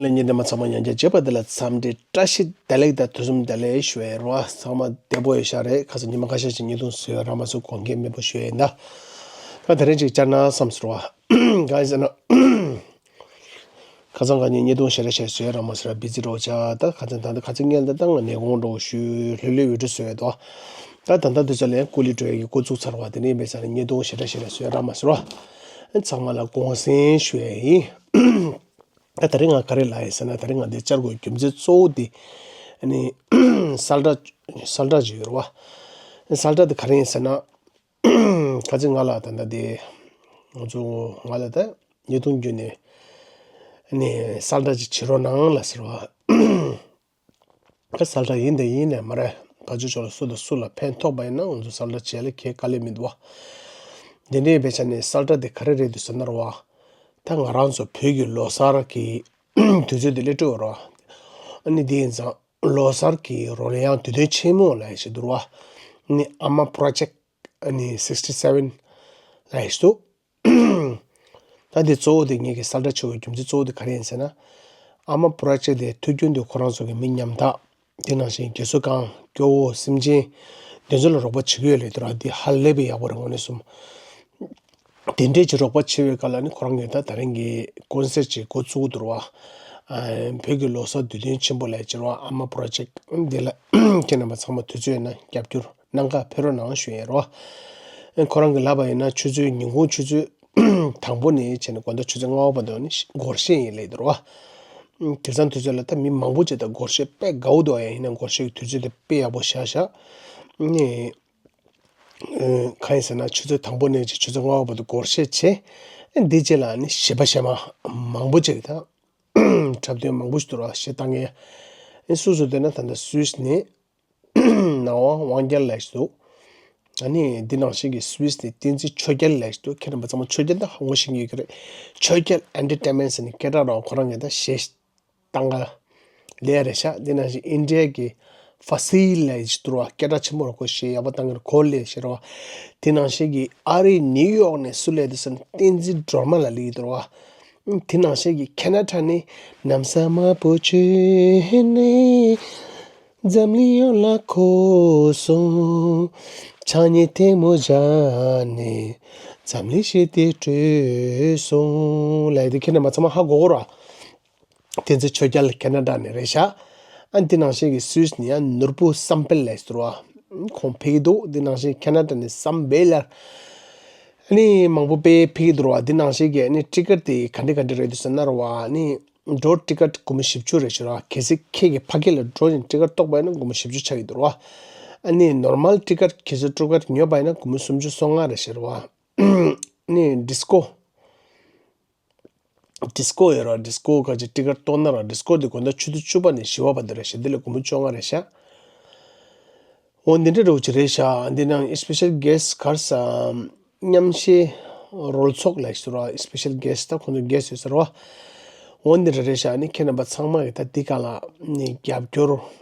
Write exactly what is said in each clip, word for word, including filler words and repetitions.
ལས་ཉིན་དེ་མ་ཚང་མ་ཉན་རྒྱ་བྱེད་པ་དེ་ལ་འཚམས་འདྲི་བཀྲ་ཤིས་བདེ་ལེགས་དང་དུས་གསུམ་བདེ་ལེགས་ཞུ་ཡ་རོ། ཚང་མ་བདེ་པོ་ཡོད་ཤག་རེད། ཁ་སང་ཉི་མ་ཁ་ཤས་ཤིག་ཉེས་རྡུང་བཟོས་ར་མ་བཟོས་དགོངས་འགལ་མེད་པོ་ཞུ་ཡ་ཡིན་ད། ད་དེ་རིང་ཅིག་བཅར་ན་བསམ་ཟེར་བ། གང་ཡིན་ཟེར་ན། ཁ་སང་ག་ཉིན་ཉེས་རྡུང་ཞེ་དྲག་ཞེ་བཟོས་ར་མ་བཟོས་ར་བི་ཛི་རོ་ཆགས་ད། ཁ་སང་ད་ད་ཁ་སང་ངས་ད་ད་ང་ནས་དགོང་འགྲོ་ཞུས་ལྷོད་ལྷོད་བི་ཌིའོ་བཟོས་ཡོད་དོ། ད་ད་ད་དུས་ཚོད་ལ་ཡང་ཀུ་ལི་འགྲོ་ཡ་གི་འགོ་བཙུགས་ཚར་བ། དེ་ནས་མེད་ཙང་ཉེས་རྡུང་ཞེ་དྲག་ཞེ་དྲག་བཟོས་ར་མ་བཟོས་ར། ཚང་མ་ལ་དགོངས་སེལ་ཞུ་ཡ་ཡིན། ད་དེ་རིང་ང་ག་རེ་ལབ་ཡིན་ཟེར་ན། དེ་རིང་ང་འདིར་བཅར་དགོས་རྒྱུ་མཚན་གཙོ་བོ་དེ་ཨ་ནི་གསལ་བསྒྲགས་གསལ་བསྒྲགས་ཅིག་ཡོད་རེད་བ། གསལ་བསྒྲགས་དེ་ག་རེ་ཡིན་ཟེར་ན། ཁ་ཅིག་ང་ལ་ད་ལྟ་དེ་ང་ཚོ་ང་ལ་ད་ཉེས་རྡུང་བརྒྱུད་ནས་ཨ་ནི་གསལ་བསྒྲགས་ཅིག་བྱེད་རོགས་གནང་ལབ་ཟེར་བ། ད་གསལ་བསྒྲགས་ཡིན་དང་ཡིན་ནས་མ་རེད། བཀའ་ཆོས་ཕྱོགས་ལ་སུ་དང་སུ་ལ་ཕན་ཐོགས་པ་ཡིན་ན་ང་ཚོ་གསལ་བསྒྲགས་བྱས་ལ་ཁྱད་དཀའ་ལས་མི་འདུག་བ། འདི་འདྲའི་བས་ཆ་ནས་གསལ་བསྒྲགས་དེ་ག་རེ་རེད་འདུག་ཟེར་ན་ར་བ། ད་ང་རང་ཚོ་བོད་ཀྱི་ལོ་གསར་གྱི་དུས་ཚོད་དེ་སླེབས་འགྲོ་ར། ཨ་ནི་དེ་ཡིན་ཙང་ལོ་གསར་གྱི་རོལ་དབྱངས་དུས་སྟོན་ཆེན་མོ་ལ་ཞིག་འདུག་བ། ཨ་ནི་ཨ་མ་པྲོ་ཇེཀ་ཨ་ནི་སིག་སི་ཊི་སེ་ཝེན་ལ་ཞིག་འདུག་ད་འདི་གཙོ་བོ་དེ་ངེད་ཀྱི་གསལ་བསྒྲགས་བྱེད་དགོས་རྒྱུ་མཚན་གཙོ་བོ་དེ་ག་རེ་ཡིན་ཟེར་ན། ཨ་མ་པྲོ་ཇེཀ་དེ་ཐུགས་རྒྱུན་དུ་ཁོ་རང་ཚོ་གི་མི་ཉམ་ཐག་དེ་ནང་བཞིན་རྒས་གསོ་ཁང་སྐྱོ་བོ་སེམས་ཅན་དེ་ཚོ་ལ་རོགས་པ་བྱེད་ཀྱི་ཡོད་ལེ་དུ་ར། འདི་ཧ་ལས་པའི་ཡག་པོ་རེད་དངོས་གནས་སོང་། དེ་འདྲས་ཀྱི་རོགས་པ་བྱེད་པའི་སྐབས་ལ་ནི་ཁོ་རང་གིས་ད་དེ་རིང་གི་ཀོན་སེར་ཅིག་འགོ་བཙུགས་འདུག་བ། བོད་ཀྱི་ལོ་གསར་དུས་སྟོན་ཆེན་པོ་ལ་ཡ་ཅིག་ར་བ། ཨ་མ་པྲོ་ཇེཀ་འདི་ལ་ཁྱེད་རྣམ་པ་ཚང་མ་དུས་ཚོད་ཡོད་ན་རྒྱབ་སྐྱོར་གནང་ག་ཕེབས་རོགས་གནང་ཞུ་ཡ་རོ། ཁོ་རང་གིས་ལབ་པ་ཡིན་ན་ཆུ་ཚོད་ཉིན་གུང་ཆུ་ཚོད་དང་པོ་ནས་བྱས་ནས་དགོང་དག་ཆུ་ཚོད་ལྔ་པ་བར་དུ་ནི་སྒོར་གཞས་ཡིན་ལབ་འདུག་ར་བ། དེང་སང་དུས་ཚོད་ལ་ད་མི་མང་པོ་ཅིག་ད་སྒོར་གཞས་དཔེ་དགའ་བོ་འདུག་ཡ། ཡིན་ན་སྒོར་གཞས་ཀྱི་དུས་ཚོད་དེ་དཔེ་ཡག་པོ་བཞག་བཞག་ནི། གང་ཡིན་ཟེར་ན་ཆུ་ཚོད་དང་པོ་ནས་ཅིག་ཆུ་ཚོད་ལྔ་པ་བར་དུ་སྒོར་གཞས་བྱས། འདི་རྗེས་ལ་ནི་གཞས་པ་གཞས་མ་མང་པོ་ཅིག་ད་འཁྲབ་སྟོན་མང་པོ་ཞིག་འདུག་ར་བ། གཞས་བཏང་མཁན་སུ་སུ་འདུག་ན་ད་ལྟ་སུད་སི་ནས་ནང་བ་དབང་རྒྱལ་ལགས་ཞིག་འདུག་ཨ་ནི་འདི་ནང་བཞིན་གྱི་སུད་སི་ནས་བསྟན་འཛིན་ཆོས་རྒྱལ་ལགས་ཞིག་འདུག་ཁྱེད་རྣམ་པ་ཚང་མ་ཆོས་རྒྱལ་ད་ཧ་གོ་ཤེས་ཀྱི་ཡོད་ཀྱི་རེད། ཆོས་རྒྱལ་ཨེན་ཊར་ཊེན་མེན་ཊི་ཟེར་ནས་སྐད་གྲགས་རང་ཁོ་རང་གིས་ད་གཞས་བཏང་ག་ལས་རེད་ཤག་འདི་ནང་བཞིན་ཨིན་ཌི་ཡ་གི་ཕ་སི་ལ་ཡི་ཏུ་ར་བ། སྐད་གྲགས་ཆེན་པོ་ར་ཁོ་གཞས་ཡག་པོ་བཏང་གི་ར་ཁོ་ལས་ཤེས་ར་བ། དེ་ནང་བཞིན་གྱི་ཨ་རི་ནིའུ་ཡོག་ནས་སུ་ལས་དེ་སོན་བསྟན་འཛིན་སྒྲོལ་མ་ལ་ལི་ཡི་ཏུ་ར་བ། དེ་ནང་བཞིན་གྱི་ཁེ་ན་ཌ་ནས་ནམ་ས་མ་པོ་ཆེ་ནས་འཛམ་གླིང་ཡོངས་ལ་གོ་སོང་། ཆ་ཉེ་ཐལ་མོ་སྦྱར་ནས་འཛམ་གླིང་ཞིག་དེ་བྲོས་སོང་ལ་ཡི་དེ་ཁྱེད་རྣམ་པ་ཚང་མ་ཧ་གོ་གོ་ར། བསྟན་འཛིན་ཆོས་རྒྱལ་ཁེ་ན་ཌ་ནས་རེད་ཤག་ཨ་འདི་ནང་བཞིན་གྱི་སུད་སི་ནས་ཡང་ནོར་བུ་བསམ་འཕེལ་ལགས་ཟེར་བ། ཁོང་ཕེབས་ཀྱི་འདུག་འདི་ནང་བཞིན་ཁེ་ན་ཌ་ནས་བསམ་འཕེལ་ལགས། ཨ་ནི་མང་པོ་དཔེ་ཕེབས་ཀྱི་འདུག་ར་བ། འདི་ནང་བཞིན་གྱི་ཨ་ནི་ཊི་ཀེ་ཊི་དེ་ག་འདྲ་ག་འདྲ་རེད་འདུག་ཟེར་ན་ར་བ། ཨ་ནི་འགྲོ་ཊི་ཀེ་ཊི་སྒོར་མོ་བཞི་བཅུ་རེད་ཤག་ར་བ། གལ་སྲིད་ཁྱེད་ཀྱི་ཕ་གི་ལ་འགྲོ་ནས་ཊི་ཀེ་ཊི་གཏོང་པ་ཡིན་ན་སྒོར་མོ་བཞི་བཅུ་ཆགས་ཀྱི་འདུག་ར་བ། ཨ་ནི་ནོར་མལ་ཊི་ཀེ་ཊི་གལ་སྲིད་ཊི་ཀེ་ཊི་ཉོས་པ་ཡིན་ན་སྒོར་མོ་སུམ་ཅུ་སོ་ལྔ་རེད་ཤག་ར་བ། ཨ་ནི་ཌི་སི་ཀོ། ཌི་སི་ཀོ་ཡོད་ར། ཌི་སི་ཀོ་ག་ཅིག་ཊི་ཀེ་ཊི་གཏོང་ན་ར། ཌི་སི་ཀོ་འདི་དགོང་དག་ཆུ་ཚོད་བཅུ་པ་ནས་བཞི་པ་བར་དུ་རེད་ཤག་འདི་ལ་སྒོར་མོ་བཅོ་ལྔ་རེད་ཤག་འོ་འདི་འདྲ་རོགས་ཅིག་རེད་ཤག་འདི་ནང་སི་པེ་ཤལ་གེ་སི་ཊི་ག་རེ་ཟེར། མཉམ་ཞུགས་རོལ་ཚོགས་ལ་ཞུ་ར། སི་པེ་ཤལ་གེ་སི་ཊི་ད་ཁོང་ཚོ་གེ་སི་ཊི་ཡོད་ཟེར་བ། འོ་འདི་འདྲ་རེད་ཤག་ཨ་ནི་ཁྱེད་རྣམ་པ་ཚང་མ་གིས་ད་འདི་ག་ལ་ནི་རྒྱབ་སྐྱོར་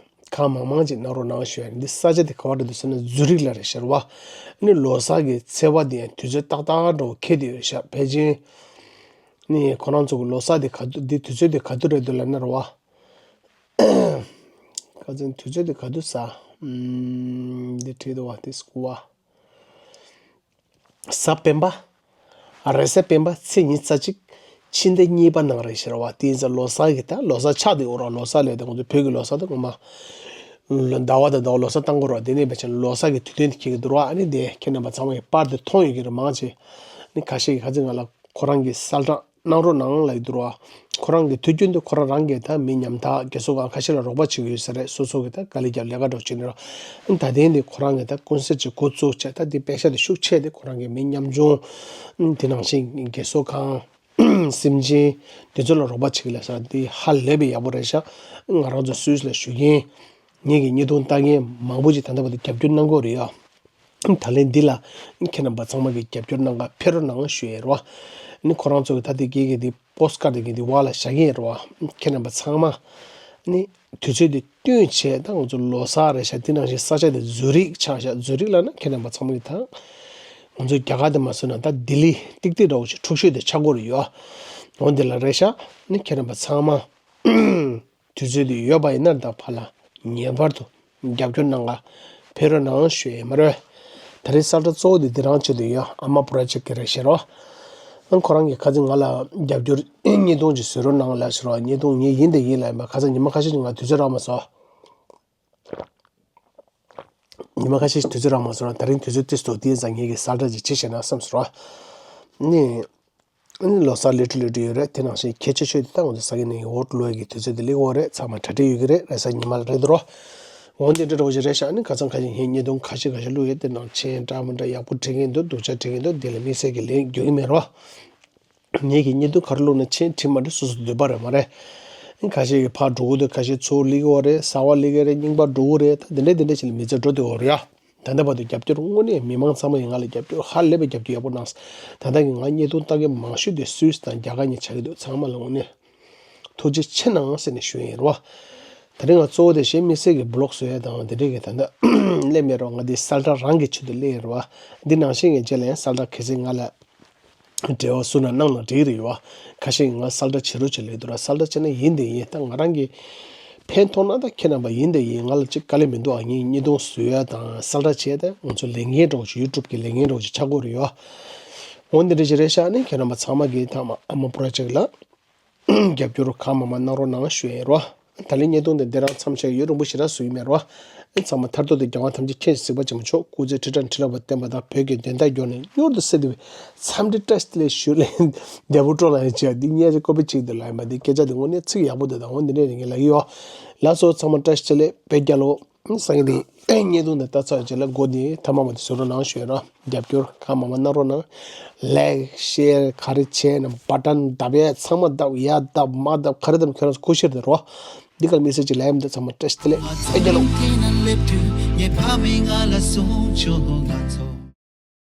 གང་མང་མང་ཅིག་གནང་རོགས་གནང་ཞུ་ཡ། འདི་ས་ཆ་དེ་ག་བ་རེད་འདུག་ཟེར་ན་ཛུ་རིག་ལ་རེད་ཤག་ར་བ། ཨ་ནི་ལོ་གསར་གྱི་ཚེས་པ་དེ་ཡང་དུས་ཚོད་ཏག་ཏག་འདྲ་བོ་འཁེལ་བསྡད་ཡོད་ཤག་ཕལ་ཆེར་ནི་ཁོ་རང་ཚོ་གི་ལོ་གསར་དེ་ག་དུས། འདི་དུས་ཚོད་དེ་ག་དུས་རེད་འདུག་ལབ་ན་ར་བ། ཁ་སང་དུས་ཚོད་དེ་ག་དུས་ཟེར། ཨམ། འདི་བྲིས་འདུག་བ། དེ་སྐུ་བ། གཟའ་སྤེན་པ། རེས་གཟའ་སྤེན་པ་ཚེས་ཉི་ཤུ་རྩ་གཅིག་ཕྱི་ཟླ་གཉིས་པ་ནང་རེད་ཤག་ར་བ། དེ་ཡིན་ཙང་ལོ་གསར་གྱི་ད་ལོ་གསར་ཆགས་བསྡད་ཡོད་ར། ལོ་གསར་ལབ་དེ་ང་ཚོ་བོད་ཀྱི་ལོ་གསར་ད་ངོ་མ་ཟླ་བ་དང་ཟླ་བ་ལོ་གསར་བཏང་གི་ར། དེ་ནས་ཕལ་ཆེར་ལོ་གསར་གྱི་དུས་སྟོན་དེ་འཁེལ་གྱི་འདུག་ར། ཨ་ནི་དེ་ཁྱེད་རྣམ་པ་ཚང་མས་པར་དེ་མཐོང་ཡོད་ཀྱི་རེད། མང་ཆེ་ནི་ཁ་ཤས་ཀྱིས་ཁ་སང་ང་ལ་ཁོ་རང་གི་གསལ་བསྒྲགས་གནང་རོགས་གནང་ལབ་ཀྱི་འདུག་ར། ཁོ་རང་གི་དུས་རྒྱུན་དུ་ཁོ་རང་རང་གིས་ད་མི་ཉམ་ཐག་རྒས་གསོ་ཁང་ཁ་ཤས་ལ་རོགས་པ་བྱེད་ཀྱི་ཡོད་ས་རེད། སོ་སོ་གིས་ད་དཀའ་ལས་རྒྱབ་ལས་ཀ་འདྲ་བོ་བྱེད་ནས་ར། ད་ཐེངས་འདི་ཁོ་རང་གིས་ད་ཀོན་སར་ཊི་ཅིག་འགོ་བཙུགས་བྱས། ད་འདི་པེ་ས་དེ་ཤུགས་ཆེ་སྟེ་ཁོ་རང་གིས་མི་ཉམ་ཆུང་དེ་ནང་བཞིན་རྒས་གསོ་ཁང་སེམས་ཅན་དེ་ཚོ་ལ་རོགས་པ་བྱེད་ཀྱི་ལབ་ས་འདི་ཧ་ལས་པའི་ཡག་པོ་རེད་ཤག་ང་རང་ཚོ་སུད་སི་ལ་བཞུགས་མཁན་ངེད་ཀྱི་བརྙན་ཐུང་ལྟ་མཁན་མང་པོ་ཅིག་ད་ལྟ་བར་དུ་རྒྱབ་སྐྱོར་གནང་གི་ཡོད་རེད་ཡ། ད་ལན་འདི་ལ་ཁྱེད་རྣམ་པ་ཚང་མ་གིས་རྒྱབ་སྐྱོར་གནང་ག་ཕེབས་རོགས་གནང་ཞུ་ཡས་རེད་བ། ནི་ཁོ་རང་ཚོ་གིས་ད་ལྟའི་སྐད་ཀྱི་འདི་པོ་སི་ཊི་ཀར་འདི་གི་འདི་བར་ལ་བཞག་གི་ཡོད་རེད་བ། ཁྱེད་རྣམ་པ་ཚང་མ་ནི་དུས་ཚོད་འདི་བསྟུན་བྱས། ད་ང་ཚོ་ལོ་གསར་རེད་ཤག་འདི་ནང་བཞིན་ས་ཆ་འདི་ཛུ་རིག་ཆགས་ཤག་ཛུ་རིག་ལབ་ན་ཁྱེད་རྣམ་པ་ཚང་མ་གིས་ད་ང་ཚོ་རྒྱ་གར་འདི་མ་བཟོས་ན་ད་ལྡི་ལི་ཏིག་ཏིག་འདྲ་བོ་ཞིག་འཁྲུག་ཤོས་འདི་ཆགས་ཀྱི་ཡོད་རེད་ཡ། འོ་འདི་ལ་རེད་ཤག་ནི་ཁྱེད་རྣམ་པ་ཚང་མ་ དུས་ཚོད་དེ་ཡོད་པ་ཡིན་ན་ད་ཕར་ལ་ངེས་པར་དུ་རྒྱབ་སྐྱོར་གནང་ག་ཕེབས་རོགས་གནང་ཞུ་ཡས་མ་རེད། ད་རེས་གསལ་བསྒྲགས་གཙོ་བོ་དེ་འདི་རང་ཆེད་དུ་ཡོད། ཨ་མ་པོ་རོ་ཇེཀ་གི་རེད་ཤེས་རོགས། ཁོ་རང་གིས་ཁ་སང་ང་ལ་རྒྱབ་སྐྱོར་བརྙན་ཐུང་ཅིག་བཟོ་རོགས་གནང་ལབ་ཤེས་རོགས། བརྙན་ཐུང་ངས་ཡིན་དེ་ཡིན་ལབ་ཡིན་པ། ཁ་སང་ཉི་མ་ཁ་ཤས་ཅིག་ང་དུས་ཚོད་རག་མ་སོང་། ཉི་མ་ཁ་ཤས་ཤིག་དུས་ཚོད་རག་མ་སོང་ར། ད་རིང་དུས་ཚོད་ཏོག་ཙམ་འདུག་དེ་ཡིན་ཙང་ངེད་ཀྱིས་གསལ་བསྒྲགས་ཅིག་བྱེད་ཤེས་ན་བསམ་སོང་ར། ནི། ནི་ལོ་གསར་སླེབས་འགྲོ་སླེབས་འགྲོ་ཡོད་རེད། དེ་ནང་བཞིན་གལ་ཆེ་ཤོས་དེ་ད་ང་ཚོ་ས་གནས་ནས་འོ་བླུག་ཡས་ཀྱི་དུས་ཚོད་དེ་སླེབས་ཡོད་རེད། ཚང་མ་གྲ་སྒྲིག་ཡོད་ཀྱི་རེད། རེས་གཟའ་ཉི་མ་ལ་རེད་འདུག་རོ། འོ་འདི་འདྲ་འདྲ་བོ་ཞིག་རེད་ཤག་ནི་ཁ་སང་ཁ་ཤས་ངས་བརྙན་ཐུང་ཁ་ཤས་ཁ་ཤས་བླུགས་ཡོད། དེ་ནང་མཆན་འདྲ་མི་འདྲ་ཡག་པོ་བྲིས་མཁན་འདུག་སྡུག་ཅག་བྲིས་མཁན་འདུག་དེ་ལ་དམིགས་བསལ་གྱི་ལན་རྒྱག་གི་མེད་རོ། ངེད་ཀྱིས་བརྙན་ཐུང་ག་རེ་བླུགས་ན་མཆན་བྲིས་མ་འགྲིག་སོ་སོ་འདོད་པ་རེད་མ་རེད། ཁ་ཤས་ཀྱིས་ཕར་འགྲོ་གི་འདུག་ཁ་ཤས་ཚུར་སླེབས་ཀྱི་ཡོད་རེད། གསར་པ་སླེབས་ཀྱི་རེད། རྙིང་པ་འགྲོ་གི་རེད། ད་དེ་འདྲ་དེ་འདྲ་ཞིག་ལ་མི་ཚེ་འགྲོ་བསྡད་ཡོད་རེད་ཡ། ད་ལྟ་བར་དུ་རྒྱབ་སྐྱོར་དངོས་གནས་མི་མང་ཚང་མ་ཡིས་ང་ལ་རྒྱབ་སྐྱོར་ཧ་ལས་པའི་རྒྱབ་སྐྱོར་ཡག་པོ་གནང་། ད་ལྟ་གི་ང་བརྙན་ཐུང་ལྟ་མཁན་མང་ཤོས་དེ་སུད་སི་དང་རྒྱ་གར་གཉིས་ཆགས་ཀྱི་འདུག་ཚང་མ་ལ་དངོས་གནས་ཐུགས་རྗེ་ཆེ་གནང་ཟེར་ནས་ཞུ་ཡིན་རོ། ད་རིང་ང་གཙོ་བོ་དེ་གཞན་དམིགས་བསལ་གྱི་བི་ལོག་བཟོ་ཡས་དང་དེ་འདྲས་ཀྱི་ད་ལྟ་སླེབས་མེད་རོ། ང་འདི་གསལ་བསྒྲགས་རང་གི་ཆེད་དུ་སླེབས་ཡིན་རོ། འདི་ནང་བཞིན་གྱི་རྗེས་ལ་ཡང་གསལ་བསྒྲགས་གལ་སྲིད་ང་ལ་འབྲེལ་བ་བཟོ་ན་གནང་ན་འགྲིག་རེད་ཡོད། ཁ་ཤས་ཀྱིས་ང་གསལ་བསྒྲགས་བྱེད་རོགས་བྱེད་ལབ་འདུག་ར། གསལ་བསྒྲགས་བྱས་ན་ཡིན་དེ་ཡིན། ད་ང་རང་གིས་ཕན་ཐོགས་ན་ད་ཁྱེད་རྣམ་པ་ཡིན་དེ་ཡིན། ང་ལ་ཅིག་དཀའ་ལས་མི་འདུག་ཨ། ངས་བརྙན་ཐུང་བཟོ་ཡ་དང་གསལ་བསྒྲགས་བྱས་ཏེ་ང་ཚོ་ལས་འགན་འདྲ་བོ་ཅིག་ཡུ་ཊུབ་ཀྱི་ལས་འགན་འདྲ་བོ་ཅིག་ཆགས་ཀྱི་ཡོད་རེད་ཡོད། འོ་འདི་འདྲ་ཞིག་རེད་ཤག་ནི་ཁྱེད་རྣམ་པ་ཚང་མ་གིས་ཐ་མ་ཨ་མ་པོ་རོ་ཇེཀ་ལ་རྒྱབ་སྐྱོར་གང་མང་མང་གནང་རོགས་གནང་ཞུ་ཡིན་རོ། ད་ལན་བརྙན་ཐུང་འདི་འདི་རང་མཚམས་བཞག་ཡོད། རིང་པོ་ཞེ་དྲག་བཟོ་གི་མེད་རོ། ཚང་མ་མཐར་ཐུག་ཏུ་རྒྱལ་དབང་ཐམས་ཅད་མཁྱེན་ཅིང་གཟིགས་པ་ཆེན་པོ་མཆོག་སྐུ་ཚེ་ཁྲི་ཕྲག་ཁྲི་ལོ་བར་བརྟན་པ་དང་བོད་ཀྱི་བདེན་མཐའ་མགྱོགས་ནས་མྱུར་དུ་གསལ་འདེབས་འཚམས་འདྲི་བཀྲ་ཤིས་བདེ་ལེགས་ཞུ་ལན་རྒྱལ་པོ་སྤྲོ་ལ་ཡང་བྱས་འདི་ཉེ་ཆ་ཀོ་པི་གཅིག་འདི་ལ་ཡིན་པ་འདི་སྐད་ཆ་འདི་དངོས་གནས་ཚིག་ཡག་པོ་འདི་དང་འོ་འདི་འདྲས་རིང་གི་ལ་ཡོད། ལགས་སོ་ཚང་མ་བཀྲ་ཤིས་བདེ་ལེགས་བོད་རྒྱལ་ལོ། སང་ཉིན་བརྙན་ཐུང་འདི་ལྟ་ཚར་རྗེས་ལ་འགོ་འདི་ཐ་མ་མ་འདི་བཟོ་རོགས་གནང་ཞུ་ཡིན་རོ། རྒྱབ་སྐྱོར་གང་མང་མང་གནང་རོགས་གནང་། ལའིག་ཤེར་ག་རེ་བྱས་ན་བ་ཊན་འདབ་ཡས་ཚང་མ་འདབ་ཡ་འདབ་མ་འདབ་ག་རེ་འདབ་ཁྱོད་རང་ཚོ་ཁུ་ཤེར་དེ་རོ། འདི་གར་མི་སེར་གྱི་ལའིབ་འདི་ཚང་མ་བཀྲ་ཤིས་བདེ་ལེགས་ཨེ་རྒྱལ་ལོ།